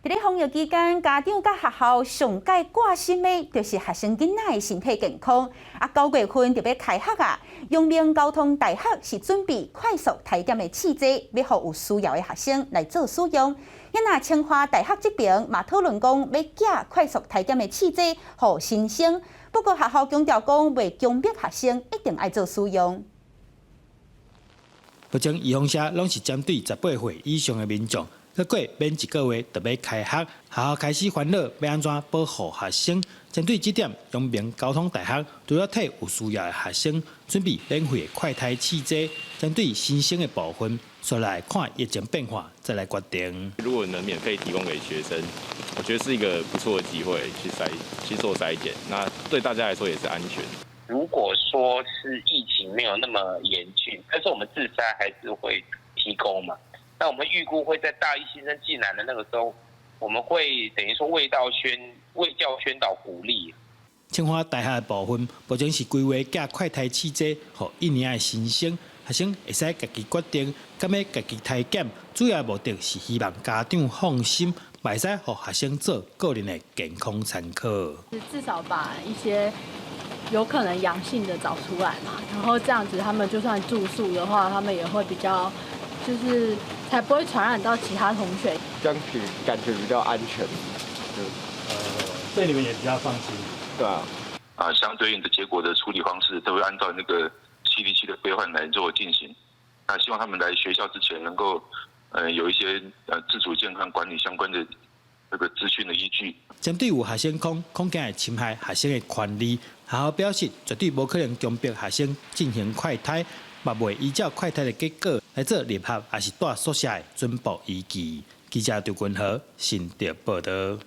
佇咧防疫期間，家長佮學校上蓋掛心的，就是學生囡仔的身體健康。啊，9月份就欲開學啊，陽明交通大學是準備快速篩檢的試劑，欲予有需要的學生來做使用。啊若清華大學這爿嘛討論講，欲寄快速篩檢的試劑予新生。不過學校強調講，袂強迫學生一定愛做使用。目前預防射攏是針對18歲以上的民眾。閣過免一個月就欲開學，學校開始煩惱欲按怎保護學生。針對這點，陽明交通大學除了替有需要的學生準備免費的快篩試劑，針對新生的部分，煞來看疫情變化再來決定。如果能免費提供給學生，我覺得是一個不錯的機會去篩去做篩檢，那對大家來說也是安全。如果說是疫情沒有那麼嚴峻，但是我們自篩還是會提供嘛。那我們預估會在大一新生進來的那個時候，我們會等於說衛教宣導鼓勵。清華大學的部分，目前是規劃寄快篩試劑予一年的新生，學生會使家己決定，敢欲家己篩檢。主要目的是希望家長放心，會使予學生做個人的健康參考。至少把一些有可能陽性的找出來嘛，然後這樣子他們就算住宿的話，他們也會比較就是才不會傳染到其他同學。這樣子感覺比較安全，就對你們也比較放心。對啊。啊，相對應的結果的處理方式都會按照那個 CDC 的規範來做進行。那希望他們來學校之前能夠，有一些自主健康管理相關的那個資訊的依據。針對有學生講，恐驚會侵害學生的權利，學校表示絕對無可能強迫學生進行快篩，嘛袂依照快篩的結果來做入學抑是蹛宿舍的準備依據。記者張君和新竹報導。